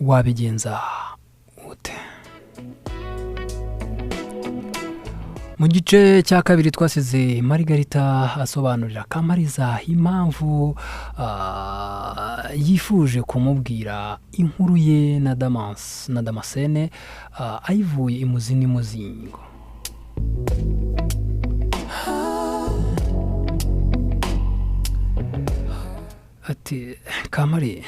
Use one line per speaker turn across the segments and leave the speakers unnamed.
Wabigenza ute? Mu gice cya kabiri twasize Marigarita asobanurira Kamariza impamvu yifuje kumubwira inkuru ye na Damascene, ayivuye imuzi n'imuzingo. Ati Kamari,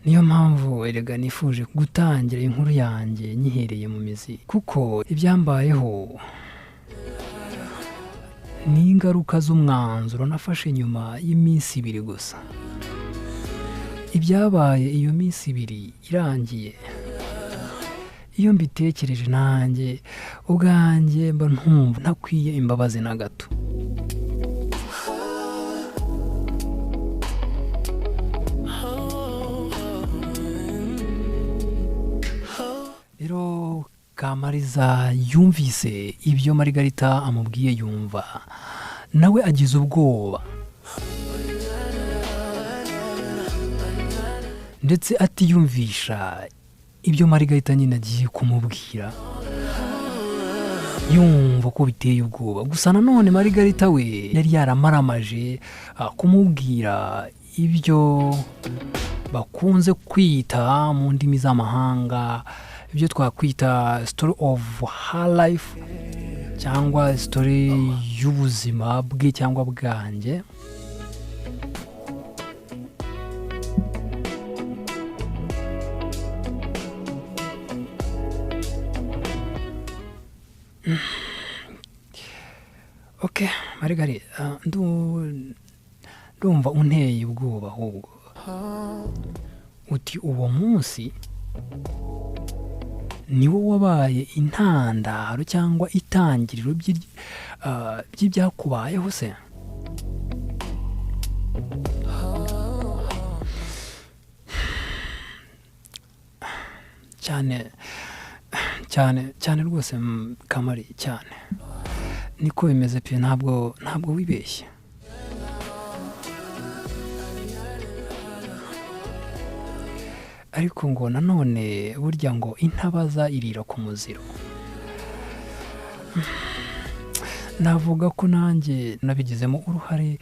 niyo mpamvu erega nifuje gutangira inkuru yanjye nyihereye mu mizi, kuko ibyambayeho ni ingaruka z'umwanzuro nafashe nyuma y'iminsi ibiri gusa. Ibyabaye iyo minsi ibiri irangiye, iyo mbitekereje nanjye ubwanjye mba ntumva ntakwiye imbabazi na gato. Rero Kamariza yumvise ibyo Marigarita amubwiye, yumva nawe agize ubwoba, ndetse atiyumvisha ibyo Marigarita nyine agiye kumubwira, yumva ko biteye ubwoba. Gusa nanone Marigarita we yari yaramaramaje kumubwira ibyo bakunze kwita mu ndimi z'amahanga, ibyo twakwita story of her life, cyangwa story y'ubuzima bwe cyangwa bwanjye. Okay, Marigarita, ndumva unteye ubwoba ahubwo. Uti uwo munsi niwo wabaye intandaro cyangwa itangiriro by'ibyakubayeho se? Cyane cyane cyane rwose Kamari, cyane niko bimeze pe, ntabwo wibeshye. Ariko ngo nanone burya ngo intabaza irira ku muziro. Navuga ko nanjye nabigizemo uruhare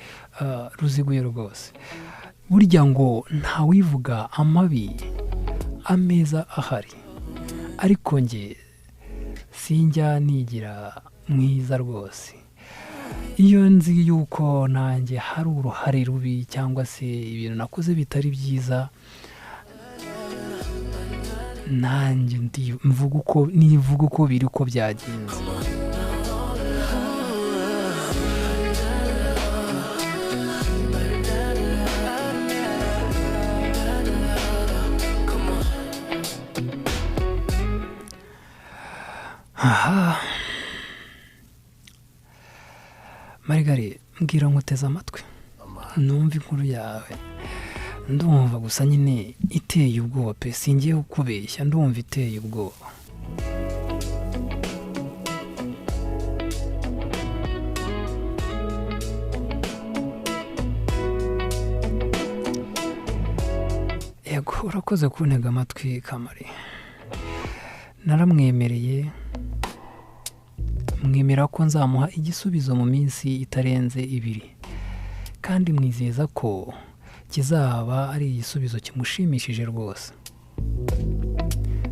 ruziguye rwose. Burya ngo ntawivuga amabi ameza ahari, ariko njye sinjya nigira mwiza rwose. Iyo nzi yuko nanjye hari uruhare rubi cyangwa se ibintu nakoze bitari byiza, nanjye nivuga uko biri uko byagenze. Aha Marigari, mbwira nkuteze amatwi numva inkuru yawe. Ndumva gusa nyine iteye ubwoba pe, singiye kukubeshya, ndumva iteye ubwoba. Yego, urakoze kuntega amatwi Kamari. Naramwemereye, mwemera ko nzamuha igisubizo mu minsi itarenze ibiri, kandi mwizeza ko kizaba ari igisubizo kimushimishije rwose.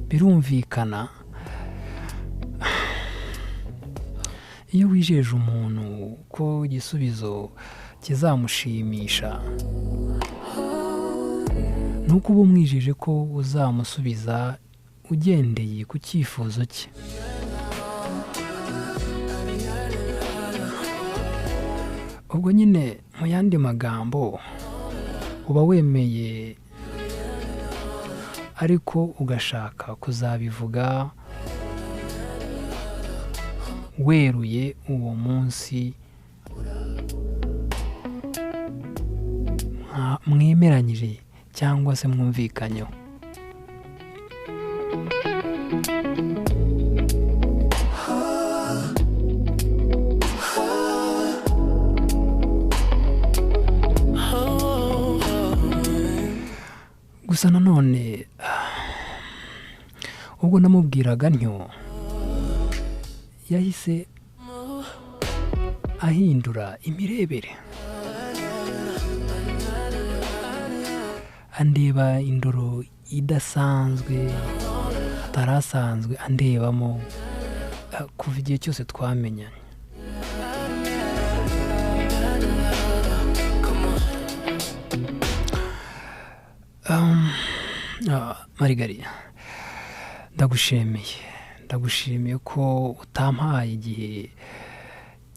Birumvikana iyo wijeje umuntu ko igisubizo kizamushimisha, nuko uba umwijeje ko uzamusubiza ugendeye ku cyifuzo cye. Ubwo nyine mu yandi magambo uba wemeye ariko ugashaka kuzabivuga weruye uwo munsi mwemeranyije cyangwa se mwumvikanyeho. Gusa nanone ubwo namubwiraga ntyo yahise ahindura imirebere, andeba indoro idasanzwe atarasanzwe andebamo kuva igihe cyose twamenyanye. Marigari, ndagushimiye ko utampaye igihe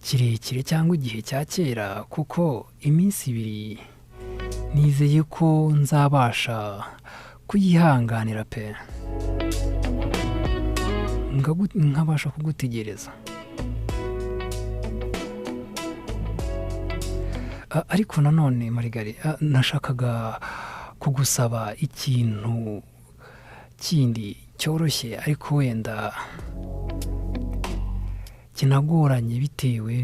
kirekire cyangwa igihe cya kera, kuko iminsi ibiri nizeye ko nzabasha kuyihanganira pe, nkabasha kugutegereza. Ariko nanone Marigari, nashakaga kugusaba ikintu kindi cyoroshye ariko wenda kinagoranye bitewe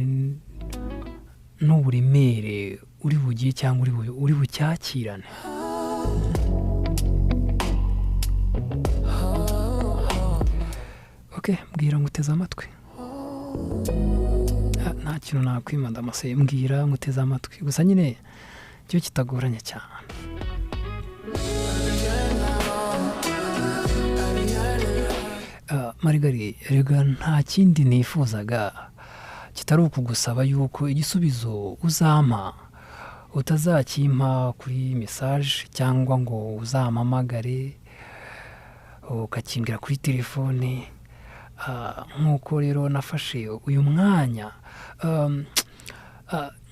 n'uburemere uri bugiye cyangwa uri bucyakirane. Okay, mbwira nguteze amatwi. Nta kintu nakwima Damascene, mbwira nguteze amatwi gusa nyine cyo kitagoranye cyane. Marigari, erega nta kindi nifuzaga kitari ukugusaba yuko igisubizo uzampa utazakimpa kuri message cyangwa ngo uzampamagare ukakimbwira kuri telefone. Nk'uko rero nafashe uyu mwanya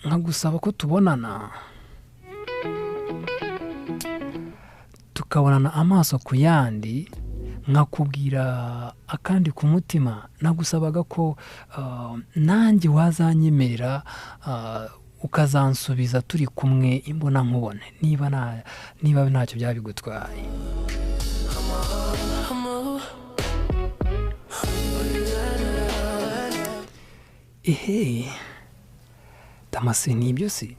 nkagusaba ko tubonana, tukabonana amaso ku yandi, nkakubwira akandi ku mutima. Nagusabaga ko nanjye wazanyemerera ukazansubiza turi kumwe imbona nkubone, niba ntacyo byabigutwaye. Ehe, Damascene, nibyo se?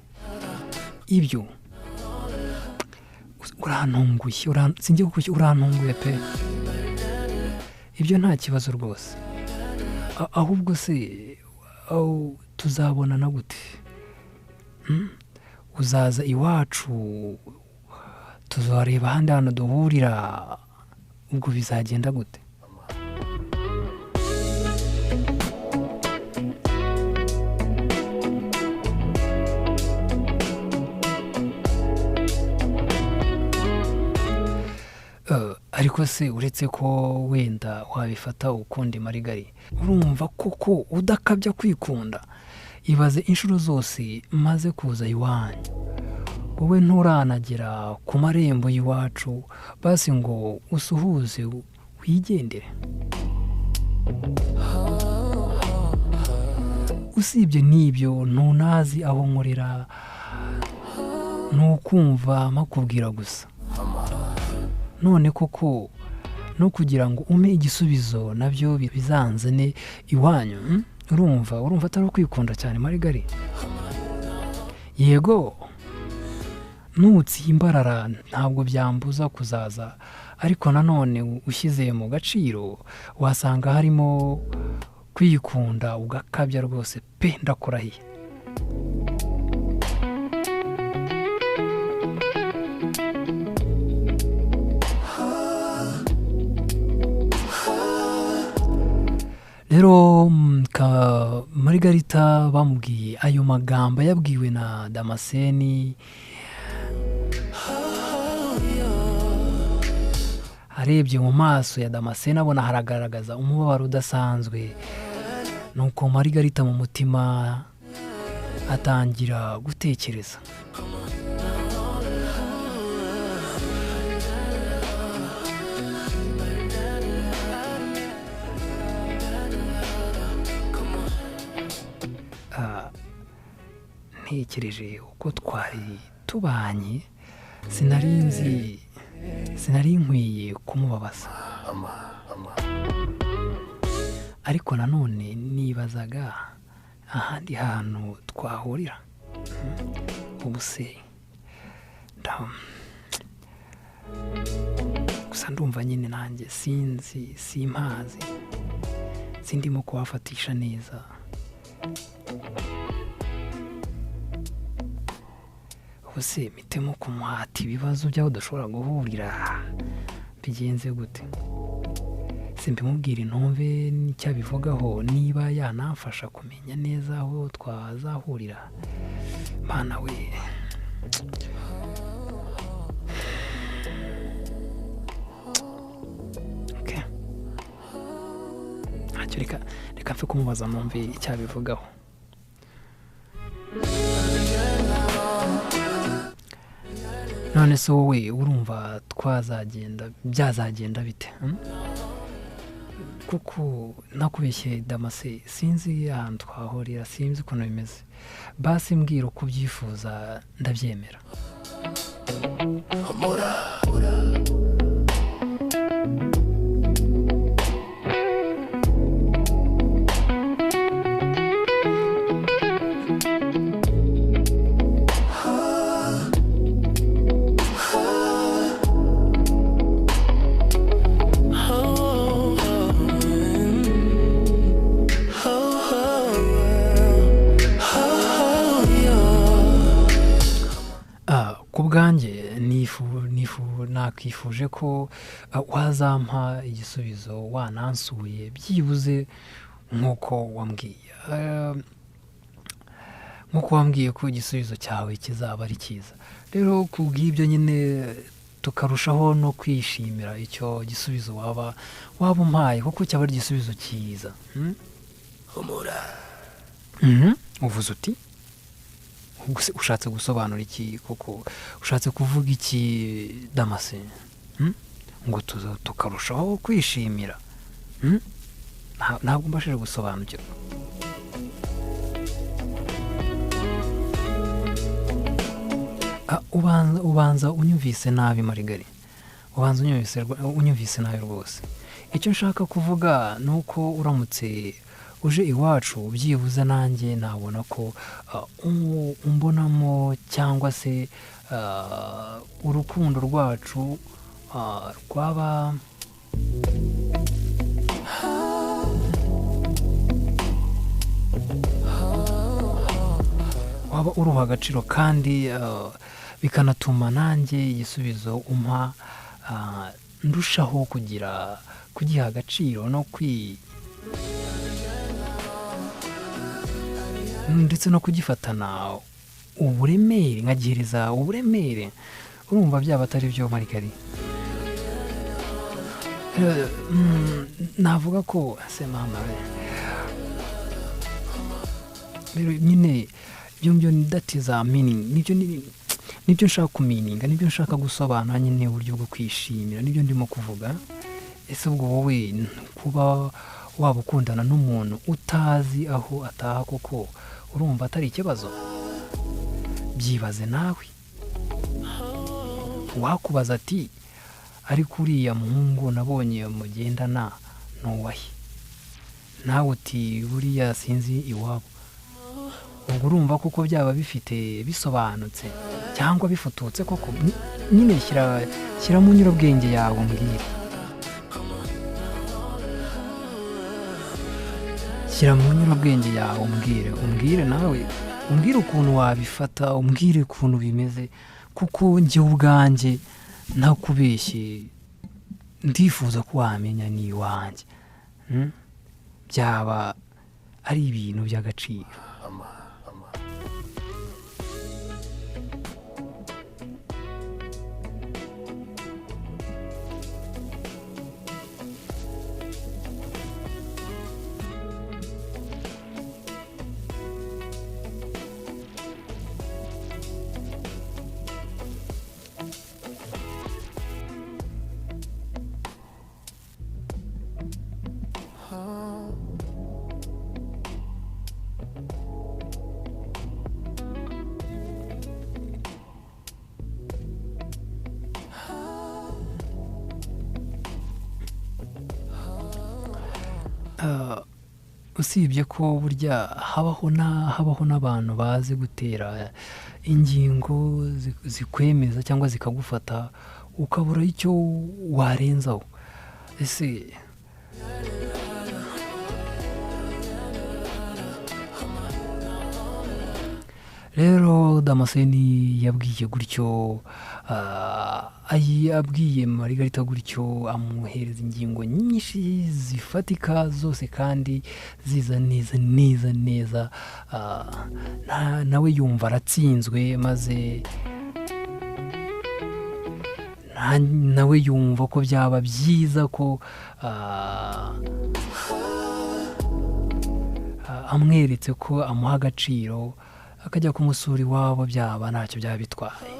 Ibyo urantunguye, singiye kukubeshya, urantunguye pe. Ibyo nta kibazo rwose. Ahubwo se tuzabonana gute? Uzaza iwacu, tuzareba ahandi hantu duhurira, ubwo bizagenda gute? Ariko se uretse ko wenda wabifata ukundi Marigari, urumva koko udakabya kwikunda? Ibaze inshuro zose maze kuza iwanyu, wowe nturanagera ku marembo y'iwacu basi ngo usuhuze wigendere. Usibye n'ibyo ntunazi aho nkorera, nukumva makubwira gusa. None koko no kugira ngo umpe igisubizo nabyo bizanzane iwanyu, urumva atari ukwikunda cyane Marigari? Yego, nutsimbarara ntabwo byambuza kuzaza, ariko nanone ushyize mu gaciro wasanga harimo kwikunda ugakabya rwose pe, ndakurahiye. Rero Margarita bamubwiye ayo magambo yabwiwe na Damascene, arebye mu maso ya Damascene abona haragaragaza umubabaro udasanzwe. Nuko Margarita mu mutima atangira gutekereza. Ntekereje uko twari tubanye, sinari nkwiye kumubabaza, ariko nanone nibazaga ahandi hantu twahurira. Ubu se Gusa ndumva nyine nanjye sinzi, simpazi, sindimo kuhafatisha neza. Ubu se mitemo kumuhata ibibazo by'aho udashobora guhurira bigenze gute? Simbimubwire ntumve n'icyo abivugaho, niba yanamfasha kumenya neza aho twazahurira. Mana we, okay. Ntacyo, reka mfe kumubaza numve icyo abivugaho. None se wowe urumva twazagenda, byazagenda bite? Kuko nakubeshye Damase, sinzi ahantu twahurira, sinzi ukuntu bimeze. Basi mbwira uko ubyifuza ndabyemera. Ku bwanjye nakifuje ko wazampa igisubizo wanansuye byibuze nk'uko wambwiye, nk'uko wambwiye ko igisubizo cyawe kizaba ari cyiza. Rero kubw'ibyo nyine tukarushaho no kwishimira icyo gisubizo waba umpaye, kuko cyaba ari igisubizo cyiza. Uvuze uti ushatse gusobanura iki koko? Ushatse kuvuga iki Damase? Ngo tukarushaho kwishimira. Ntabwo mbashije gusobanukirwa. Ubanza unyumvise nabi Marigari, ubanza unyumvise nabi rwose. Icyo nshaka kuvuga ni uko uramutse uje iwacu byibuze nanjye nabona ko umbonamo, cyangwa se urukundo rwacu rwaba waba uruha agaciro, kandi bikanatuma nanjye igisubizo umpa ndushaho kugira kugiha agaciro no ndetse no kugifatana uburemere, nkagihereza uburemere. Urumva byaba atari byo Marigari? Navuga ko se mama rero nyine ibyo byo that is a meaning, nibyo nshaka kumininga, nibyo nshaka gusobanura nyine uburyo bwo kwishimira, nibyo ndimo kuvuga. Ese ubwo wowe kuba waba ukundana n'umuntu utazi aho ataha koko urumva atari ikibazo? Byibaze nawe. Wakubaza ati ariko uriya muhungu nabonye mugendana nuwahe? Nawe uti buriya sinzi iwabo. Ubwo urumva koko byaba bifite bisobanutse cyangwa bifututse koko? Nyine shyira mu nyurabwenge yawe umbwire. Shyira mu nyurabwenge yawe umbwire, umbwire nawe, umbwire ukuntu wabifata, umbwire ukuntu bimeze, kuko njye ubwanjye ntakubeshye ndifuza ko wamenya ni iwanjye. Byaba ari ibintu by'agaciro. Usibye ko burya habaho n'abantu bazi gutera ingingo zikwemeza cyangwa zikagufata ukabura icyo warenzaho. Ese rero Damascene yabwiye gutyo, abwiye Margarita gutyo, amuhereza ingingo nyinshi zifatika zose kandi ziza neza neza neza. Nawe yumva aratsinzwe, maze nawe yumva ko byaba byiza ko amweretse ko amuha agaciro, akajya kumusura iwabo, byaba ntacyo byaba bitwaye.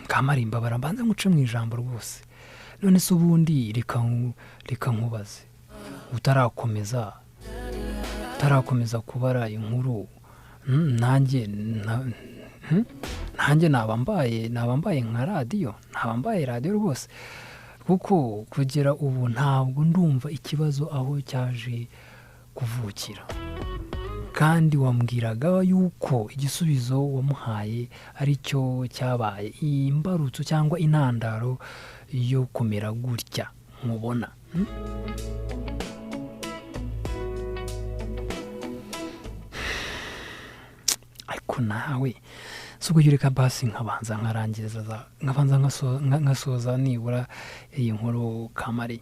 Kamarimba barambanza nguce mu ijambo rwose. None se ubundi reka nkubaze, utarakomeza kubara inkuru, nanjye naba mbaye nka radiyo, naba mbaye radiyo rwose, kuko kugera ubu ntabwo ndumva ikibazo aho cyaje kuvukira. Kandi wambwiraga yuko igisubizo wamuhaye aricyo cyabaye imbarutso cyangwa intandaro yo kumera gutya nkubona. Ariko nawe si ubwo reka basi nkabanza nkarangiza, nkabanza nkasoza nibura iyi nkuru Kamari.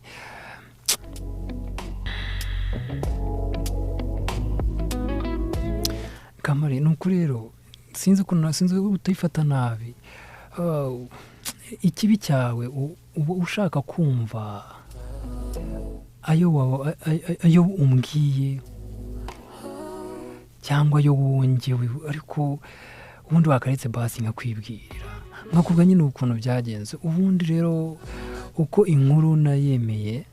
Kamari, ni ukuri rero sinzi utayifata nabi. Ikibi cyawe uba ushaka kumva ayo umbwiye cyangwa ayo wongewe, ariko ubundi wakaretse basi nkakwibwirira, nkakubwa nyine ukuntu byagenze. Ubundi rero uko inkuru nayemeye,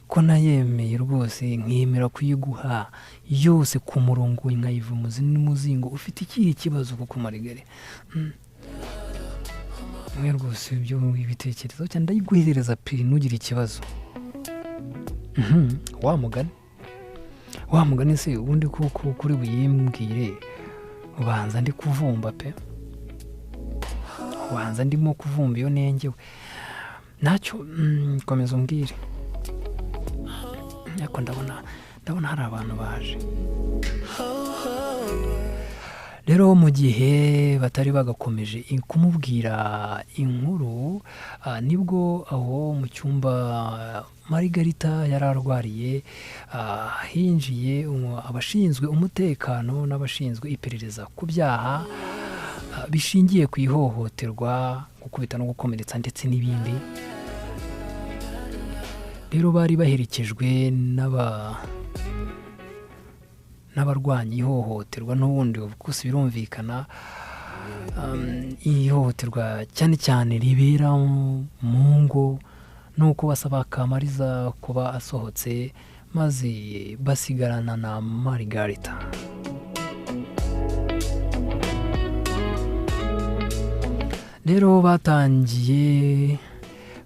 ko nayemeye rwose nkemera kuyiguha yose ku murongo, nkayiva umuzi n'umuzingo, ufite ikihe kibazo kuko Marigare? Mwe rwose ibyo ibitekerezo cyane ndayiguhereza pe, ntugire ikibazo. Wa mugani se ubundi kuko kuri buyimbwire, ubanza ndi kuvumba pe, ubanza ndimo kuvumba iyo nengewe. Ntacyo, komeza umbwire. Ariko ndabona hari abantu baje. Rero mu gihe batari bagakomeje kumubwira inkuru, nibwo aho mu cyumba Margarita yari arwariye hinjiye abashinzwe umutekano n'abashinzwe iperereza ku byaha bishingiye ku ihohoterwa, gukubita no gukomeretsa ndetse n'ibindi. Rero bari baherekejwe n'abarwanya ihohoterwa n'ubundi gusa birumvikana, ihohoterwa cyane cyane ribera mu ngo, nuko basaba Kamariza kuba asohotse, maze basigarana na Margarita. Rero batangiye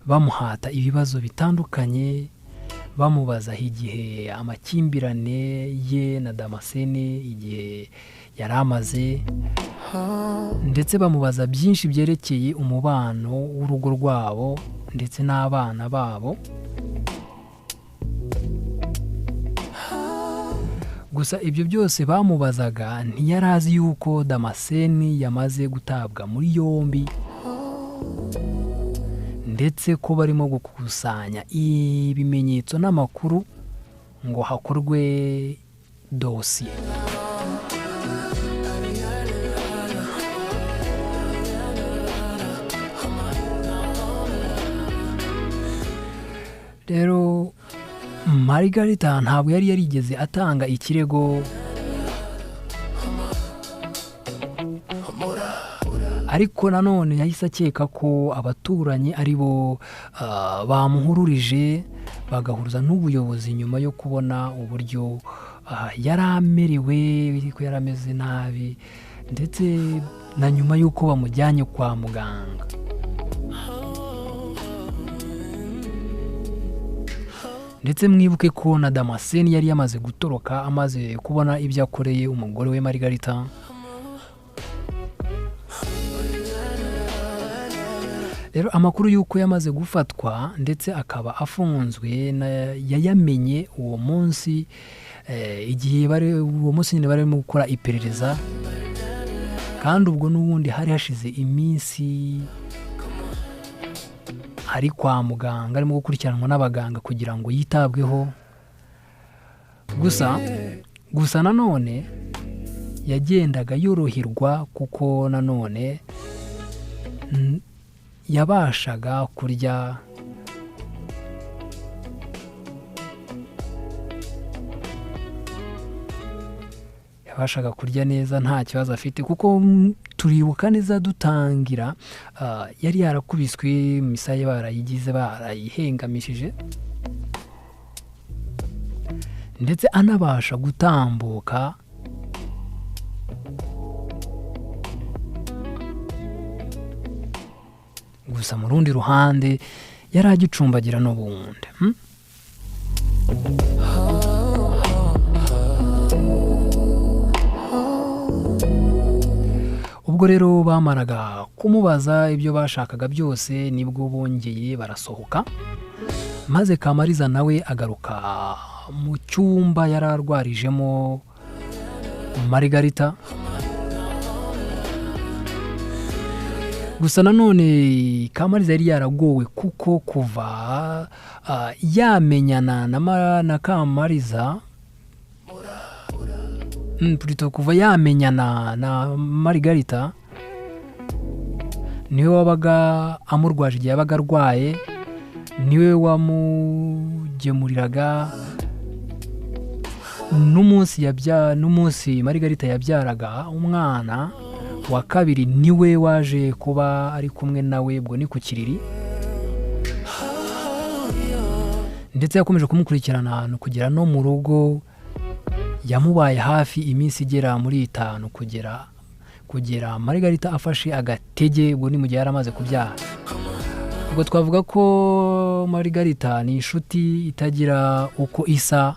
bamuhata ibibazo bitandukanye, bamubaza igihe amakimbirane ye na Damascene igihe yari amaze, ndetse bamubaza byinshi byerekeye umubano w'urugo rwabo ndetse n'abana babo. Gusa ibyo byose bamubazaga ntiyari azi yuko Damascene yamaze gutabwa muri yombi, ndetse ko barimo gukusanya ibimenyetso n'amakuru ngo hakorwe dosiye. Rero Margarita ntabwo yari yarigeze atanga ikirego, ariko nanone yahise akeka ko abaturanyi ari bo bamuhururije, bagahuruza n'ubuyobozi nyuma yo kubona uburyo yari amerewe, ko yari ameze nabi, ndetse na nyuma y'uko bamujyanye kwa muganga. Ndetse mwibuke ko na Damascene yari yamaze gutoroka amaze kubona ibyo akoreye umugore we Margarita. Rero amakuru y'uko yamaze gufatwa ndetse akaba afunzwe yayamenye uwo munsi, igihe bari uwo munsi nyine barimo gukora iperereza, kandi ubwo n'ubundi hari hashize iminsi ari kwa muganga arimo gukurikiranwa n'abaganga kugira ngo yitabweho. Gusa nanone yagendaga yoroherwa kuko nanone yabashaga kurya neza nta kibazo afite, kuko turibuka neza dutangira yari yarakubiswe misaya barayigize barayihengamishije, ndetse anabasha gutambuka gusa mu rundi ruhande yari agicumbagira n'ubundi. Ubwo rero bamaraga kumubaza ibyo bashakaga byose, nibwo bongeye barasohoka, maze Kamariza nawe agaruka mu cyumba yari arwarijemo Margarita. Gusa nanone Kamariza yari yaragowe kuko kuva yamenyana na Kamariza, plutôt kuva yamenyana na Margarita, niwe wabaga amurwaje igihe yabaga arwaye, niwe wamugemuriraga. N'umunsi Margarita yabyaraga umwana wa kabiri niwe waje kuba ari kumwe nawe, ubwo ni ku kiriri, ndetse yakomeje kumukurikirana ahantu kugera no mu rugo. Yamubaye hafi iminsi igera muri 5 kugera Margarita afashe agatege, ubwo ni mu gihe yari amaze kubyara. Ubwo twavuga ko Margarita ni inshuti itagira uko isa,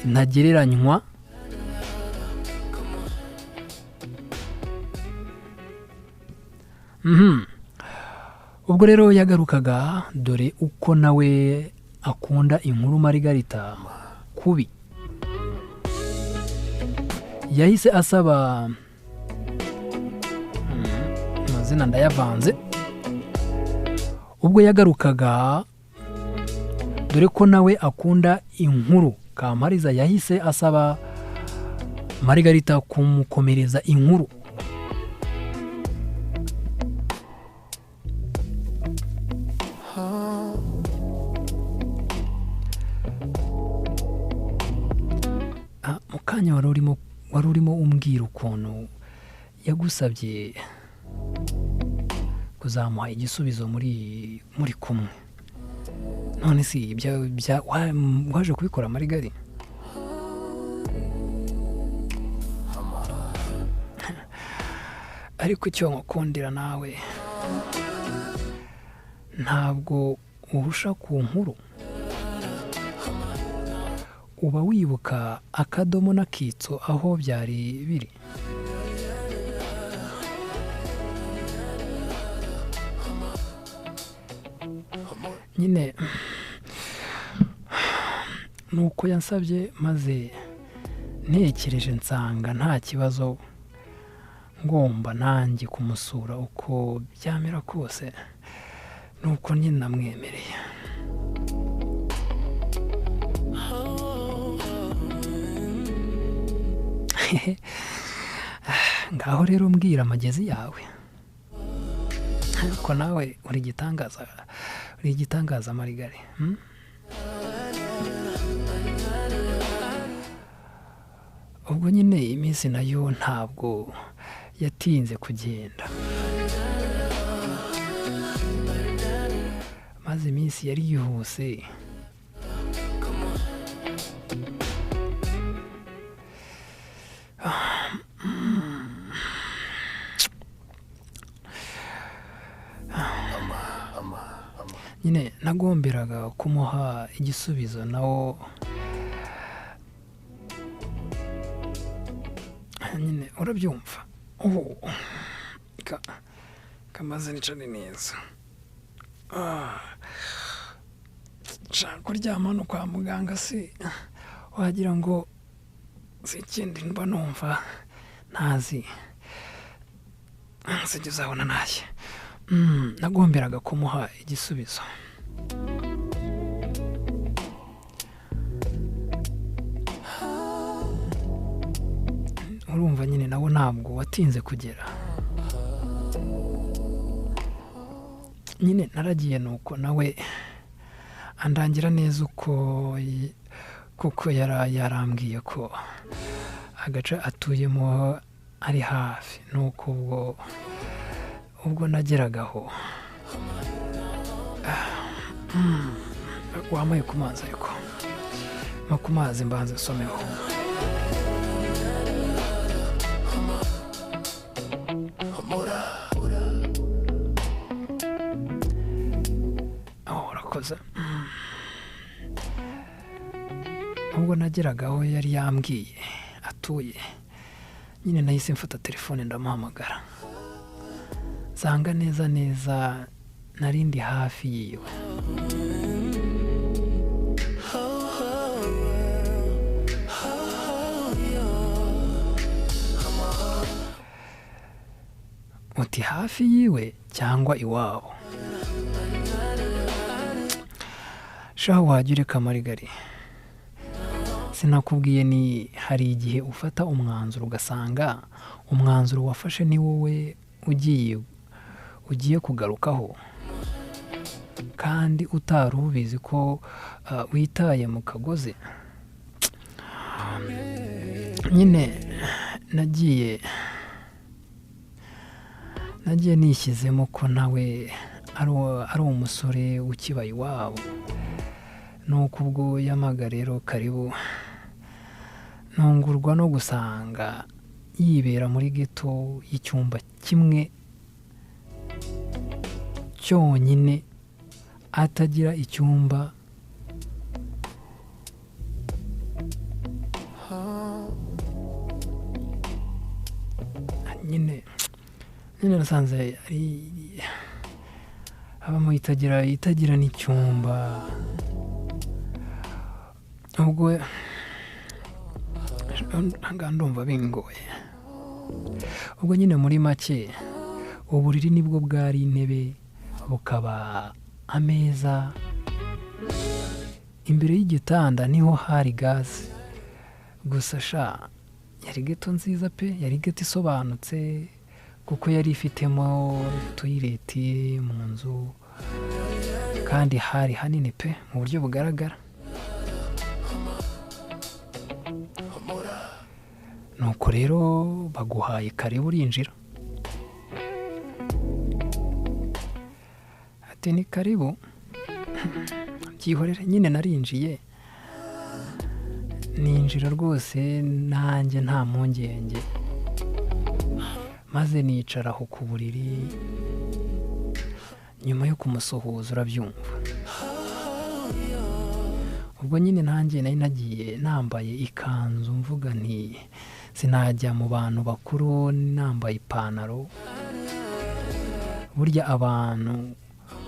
ntagereranywa. Ubwo rero yagarukaga, dore uko nawe akunda inkuru Margarita kubi. Yahise asaba, amazina ndayavanze. Ubwo yagarukaga, dore ko nawe akunda inkuru, Kamariza yahise asaba Margarita kumukomereza inkuru. Mu kanya wari urimo umbwira ukuntu yagusabye kuzamuha igisubizo muri kumwe, none si waje kubikora Margarita? Ariko icyo nkukundira nawe ntabwo uhusha ku nkuru, uba wibuka akadomo n'akitso aho byari biri. Nyine nuko yansabye, maze ntekereje nsanga nta kibazo, ngomba nanjye kumusura uko byamera kose, nuko nyine namwemereye. Ngaho rero mbwira amagezi yawe, ariko nawe uri igitangaza, uri igitangaza Margarita. Ubwo nyine iminsi nayo ntabwo yatinze kugenda, maze iminsi yari yihuse. Nyine nagomberaga kumuha igisubizo nawo nyine urabyumva. Kamaze nicare neza. Nshaka kuryama no kwa muganga si wagira ngo si ikindi mba numva ntazi sijya uzabona ntashye. Nagomberaga kumuha igisubizo. Urumva nyine nawo ntabwo watinze kugera. Nyine naragiye nuko nawe andangira neza uko kuko yarambwiye ko agace atuyemo ari hafi. Nuko ubwo nageragaho wamaye ku mazi, ariko no ku mazi mbanze nsomeho. Urakoze. Ubwo nageragaho yari yambwiye atuye, nyine nahise mfata telefone ndamuhamagara, nsanga neza neza narindi hafi yiwe. Uti hafi yiwe cyangwa iwabo? Shaho wajya ureka Marigari, sinakubwiye ni hari igihe ufata umwanzuro ugasanga umwanzuro wafashe ni wowe ugiye kugarukaho, kandi utari ubizi ko witaye mu kagozi. Nyine nagiye nishyizemo ko nawe ari umusore ukibaye iwabo. Nuko ubwo yamaga rero karibu, ntungurwa no gusanga yibera muri ghetto y'icyumba kimwe cyonyine, atagira icyumba nyine nasanze ari abamo itagira n'icyumba. Ubwo ndumva bingoye. Ubwo nyine muri make uburiri nibwo bwari intebe, bukaba ameza, imbere y'igitanda niho hari gaze. Gusa sha yari ghetto nziza pe, yari ghetto isobanutse kuko yari ifitemo toilette mu nzu, kandi hari hanini pe mu buryo bugaragara. Nuko rero baguhaye karibu urinjira. Ati ni karibu, byihorere. Nyine narinjiye, ninjira rwose nanjye nta mpungenge, maze nicara aho ku buriri. Nyuma yo kumusuhuza urabyumva. Ubwo nyine nanjye nari nagiye nambaye ikanzu, mvuga nti sinajya mu bantu bakuru nambaye ipantaro. Burya abantu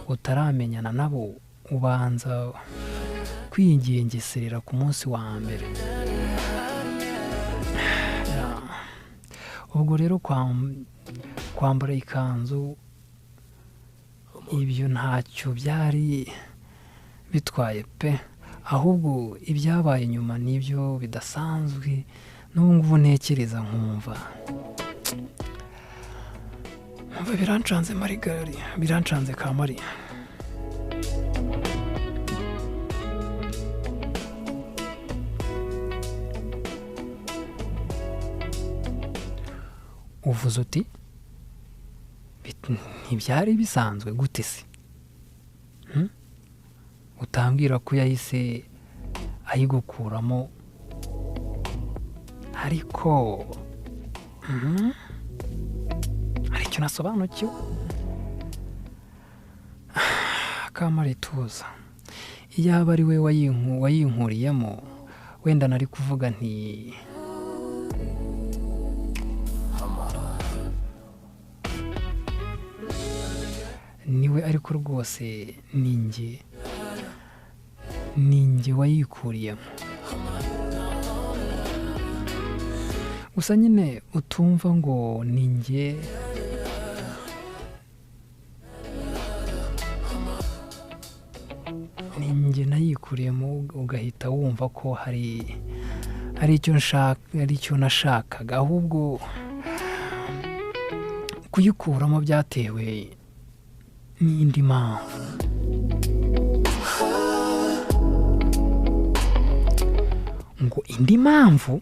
utaramenyana nabo ubanza kwigengeserera ku munsi wa mbere. Ubwo rero kwambara ikanzu ibyo ntacyo byari bitwaye pe, ahubwo ibyabaye nyuma nibyo bidasanzwe. N'ubu ngubu ntekereza nkumva birancanze Marigari, birancanze Kamari. Uvuze uti ntibyari bisanzwe gute se? Utambwira ko yahise ayigukuramo, ariko hari icyo nasobanukiwe. Kamarituza, iyaba ari we wayinkuriyemo wenda nari kuvuga nti niwe, ariko rwose ni njye wayikuriyemo. Gusa nyine utumva ngo ni njye nayikuriyemo, ugahita wumva ko hari icyo nshaka, hari icyo nashakaga, ahubwo kuyikuramo byatewe n'indi mpamvu. Ngo indi mpamvu?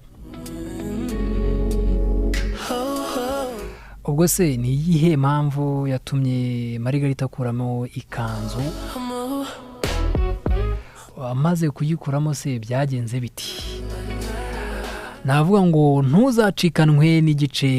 Ubwo se ni iyihe mpamvu yatumye Marigarita akuramo ikanzu? Amaze kuyikuramo se byagenze biti? Navuga ngo ntuzacikanwe n'igice